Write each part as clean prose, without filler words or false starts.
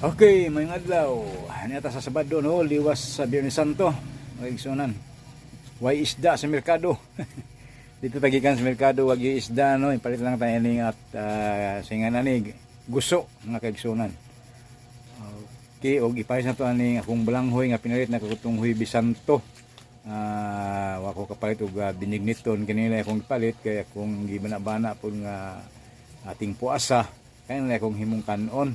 Okay, maayong adlaw. Niya sa Sabado, no, liwas sa Biyernes Santo. Mga igsunan. Way isda sa merkado. Dito tagikan sa merkado, wag yung isda, no. Ipalit lang tayo ning at singa na ni guso, mga kaigsunan. Okay, og ipares na to aning akong balanghoy nga pinalit na kakutong Huwebes Santo. Wa ko kapalit og binigniton kanila akong ipalit kay akong gibana-bana pud nga ating puasa kaya nila akong himong kanon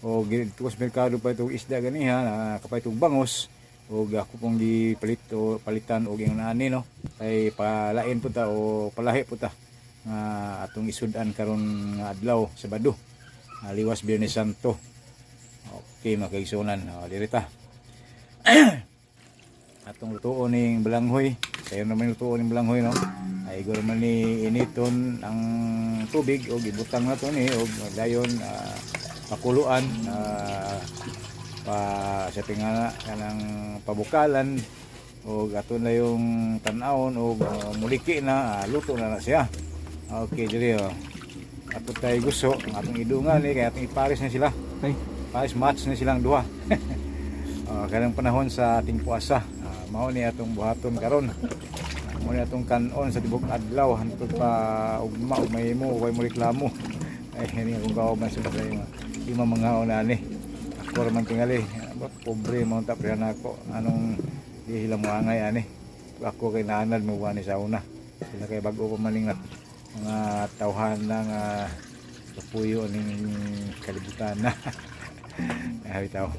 o dito sa merkado pa itong isda ganiha na kapalit og bangos og ako pong gipalit o palitan og ingon ani, no, kay palain po ta o palahi po ta nga atong isud-an karon nga adlaw Sabado, liwas Biyernes Santo. Okay, mga kaigsunan, diri ta atong lutuon ning balanghoy. Sayo naman lutuon ning balanghoy, no, ay igor man ni initon ang tubig og ibutang na to ni og dayon pakuluan, pa sa tingana kanang pabukalan og ato na yung tan-awon og muliki na, luto na na siya. Okay, diri oh, ato tayo gusto ang atong idungan ni kaya atong ipares na sila. Ay. Pares match na silang duha. Karong panahon sa ating puasa, mao ni atong buhaton karon, mao ni atong kanon sa tibok adlaw hantod pa ugma ug mahimo way mo reklamo. Ay, ini akong kauban sa mga di man mangaon ani. Ako ra man tingali. Ba, pobre mo ta pre nako, anong di sila moangay ani. Ako kay naanad mo ni sa una. Sila kay bag-o pa man ning mga tawhan ng kapuyo ning kalibutan na. Ay, bitaw.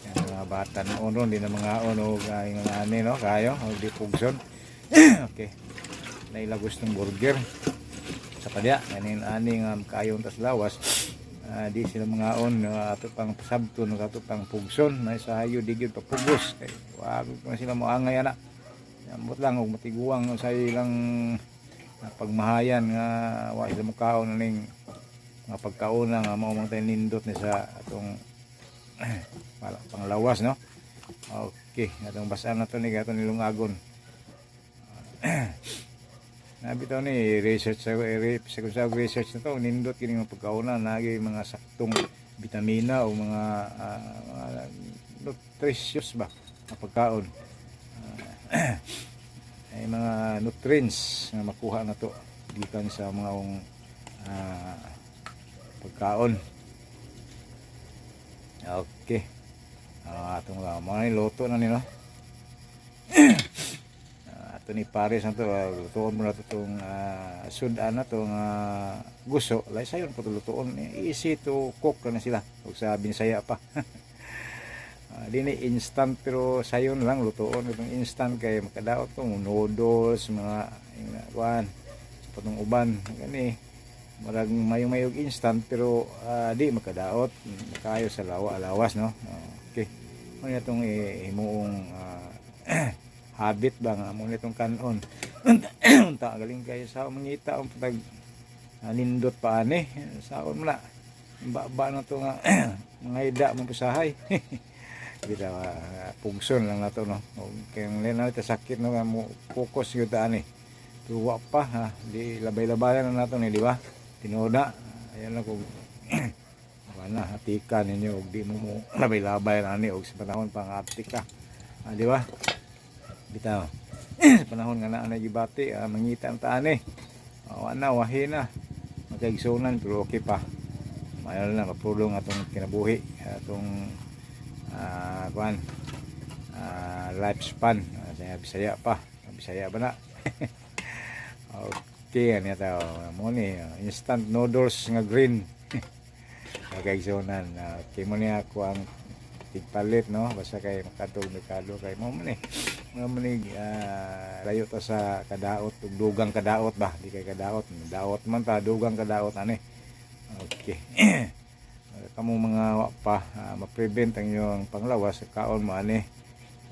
Ang mga bata noon ron, di na mga ono ingon ani, no, kayo og di pugson. Okay. Nailagos ng burger. Sa padya, kanin ani nga kayon tas lawas. Di sila mga on ato pang sabton, ato pang pugson na sa hayo di gyud papugos kay wa ko sila moangay ana. Ambot lang og matiguang sa ilang pagmahayan nga wa sila mokaon ning nga pagkauna nga mao man tayo nindot ni sa atong panglawas, no. Okay, atong basaan na to ni atong nilungagon. Nabi to ni research sa research na to, nindot kini mga pagkauna nagi mga saktong bitamina o mga nutritious ba nga pagkaon. Ay mga nutrients nga makuha na to gikan sa mga pagkaon. Okay. Atong lang mga luto na ni, no. Ato ni pares na to, lutuon mo na to itong sudan na to nga guso. Lay sayon po to lutuon. Easy to cook na sila. Ug sa Binisaya pa. Di ni instant pero sayon lang lutuon itong instant kay makadaot to noodles mga kuan sa patong uban gani marag mayong-mayog instant pero di makadaot makayo sa lawa alawas, no. Okay, mo ni atong himuong habit ba nga mo nitong kanon. Unta galing kayo sa mangita ang patag nindot pa ani saon mo na ba na to nga mga ida mo pusahay bitaw, pugson lang nato, no. Kay ang na ta sakit, no, nga mo focus gyud ta ani pero wa pa ha, di labay-labayan na nato ni, di ba? Tinuod na ayan lang kung wala atika ninyo og di mo mo labay-labay na ani og sa panahon pa nga atika, di ba? Bitaw sa panahon nga naa na gibati, mangita ang taan eh. Wa na wahi na magkaigsunan pero okay pa, mayo na mapulong atong kinabuhi, atong kuan lifespan. Sa Bisaya pa, Bisaya ba na? Okay, ano ito mo ni instant noodles nga green, magkaigsunan. Okay mo niya ako ang tigpalit, no, basta kay makatog merkado kay mo ni layo ta sa kadaot ug dugang kadaot ba, di kay kadaot, daot man ta, dugang kadaot ani. Okay, kamo mga wa pa ma-prevent ang inyong panglawas, kaon mo ani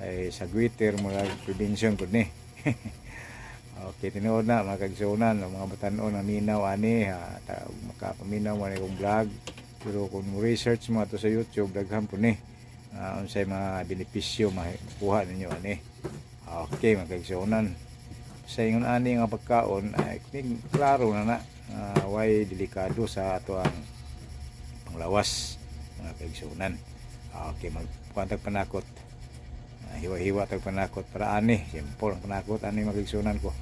ay sa Twitter mo prevention pud ni. Okay, tinuod na, mga kagsunan, ang mga batanon ang minaw ani ha, ta, makapaminaw man akong vlog pero kung mo research mo ato sa YouTube, daghan po ni unsay mga benepisyo makuha ninyo ani. Okay, mga kagsunan, sa ingon ani nga pagkaon ay klaro na na why delikado sa ato ang panglawas, mga kaigsunan. Okay, magkuan tag panakot. Hiwa-hiwa tag panakot para ani, simple ang panakot ani, mga kaigsuonan ko.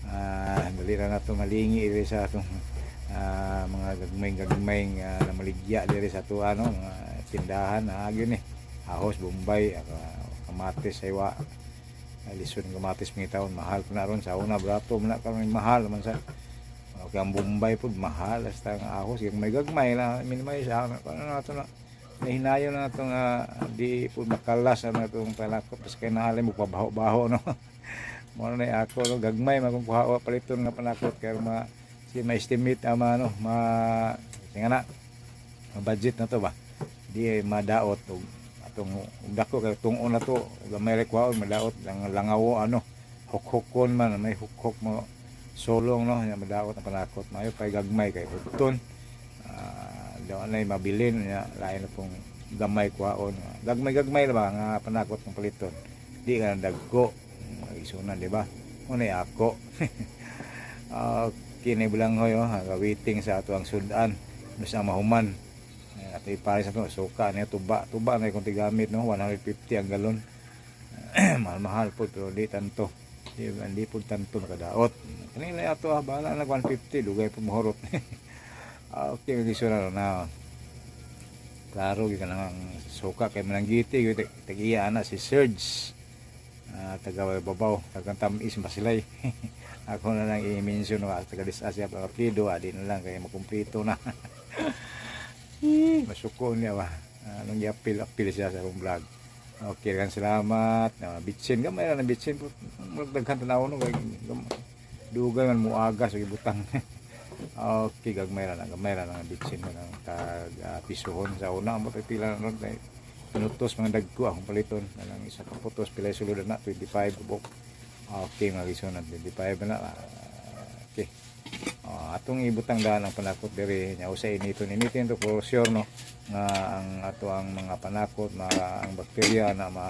Dali ra nato malingi diri sa atong mga gagmay-gagmay na maligya diri sa ato ano, mga tindahan na gyud ni. Ahos, Bombay, kamatis sa iwa. Lisod ng kamatis mga taon, mahal pa na ron sa una, barato man na, karon mahal man sa. Okay, ang Bombay po mahal, hasta ang ahos, yung may gagmay lang, minimize ano na ito na nahinayon na itong di po makalas ang itong panakot pas kay naalay mo pabaho-baho, no. Mo na ako, no, gagmay man kung kuha paliton nga panakot kay ma si ma-estimate ang ma, ano, ma nga na ma budget na to ba, di madaot og atong og dako kay tungon na to, gamay ra kuhaon, madaot lang langaw, ano, hukhukon man, may hukhok mo sulong, no, nya madaot ang panakot. Maayo pay gagmay kay hudton, daw anay mabilin nya, lain na pong gamay kuhaon, gagmay gagmay ra ba nga panakot ng paliton, di ka na dagko, isunan, di ba? Unay ako. Okay na Bulanghoy, oh, waiting sa ato ang sudan bis ang mahuman. Ato ipare sa to suka niya, tuba tuba na kung tigamit, no, 150 ang galon. Mahal mahal po, pero di tanto, di, hindi po tanto nakadaot kanina ato, ah, bahala na 150, dugay po mohurot. Okay, mag na klaro gyud ka ang suka kay mananggiti gyud tag-iya ana si Serge, taga Babaw, taga Tamis Masilay. Ako na lang i-mention, no, taga Asia pa apelyido, adi na lang kay makumpleto na. Masuko niya ba, anong giapil apil siya sa akong vlog. Okay kan, salamat. Bitsin gamay ra na bitsin po, murag daghan tanaw, no, kay dugay man muagas og ibutang. Okay, gamay ra na bitsin mo ng tag pisuhon sa una mo pila na ron kay pinutos mga dagko akong paliton na lang isa ka putos. Pila sulod na? 25 buk. Okay, mga isunan, 25 na. Okay. Oh, atong ibutang daan ang panakot diri nya usa initon initin to for sure, no, nga ang ato ang mga panakot ma ang bakterya na ma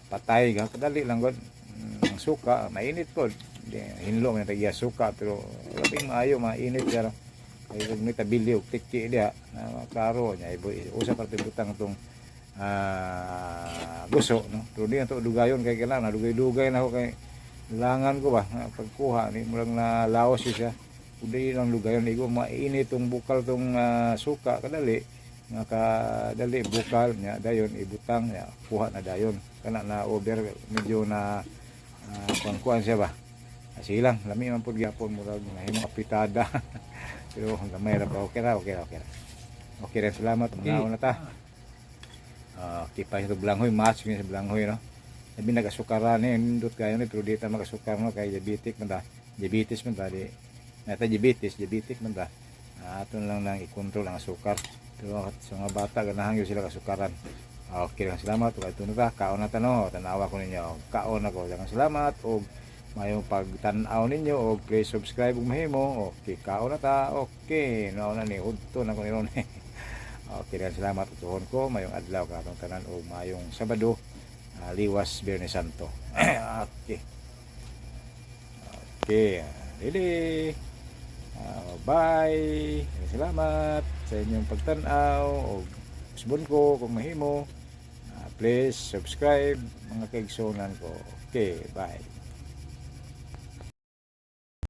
patay ga kadali lang gud. Ang suka mainit pod, hinlo man tag suka, pero labing maayo mainit siya kay ug ni tabili og tiki diha na klaro nya usa pa butang tong guso, no. Pero di na to dugayon kay kailangan dugay-dugay na ako kay langan ko ba pagkuha ni mo lang na laos siya. Udi lang lugayon igo mainit tong bukal tong suka, kadali nga kadali bukal nya, dayon ibutang nya, kuha na dayon kana na over medyo na kuan siya ba. Sige lang, lami man pud gyapon, murag nahimong apitada, pero gamay ra pa. Okay ra, okay ra, okay ra, okay ra. Salamat. Mga na ta. Okay pa ito Blanghoy, match sa Blanghoy, no. Sabi nagasukaran ni nindot kayo ni, pero di ta makasukar, no, kay diabetic man ta, diabetes man ta, di nata diabetes, diabetic man ta. Aton lang nang i-control ang asukar, pero sa mga bata ganahan gyud sila kasukaran. Okay lang, salamat. Ug adto na ta, kaon na ta, no. Tanawa ko ninyo, kaon ako. Daghang salamat og mayong pagtan-aw ninyo og please subscribe ug mahimo. Okay, kaon na ta. Okay, no na ni hudto na ko ni ron. Okay lang, salamat. Utuhon ko mayong adlaw katong tanan og mayong Sabado, liwas Biyernes Santo. Okay. Okay, really. Bye. Salamat sa inyong pagtan-aw og usbon ko kung mahimo. Please subscribe, mga kaigsunan ko. Okay, bye.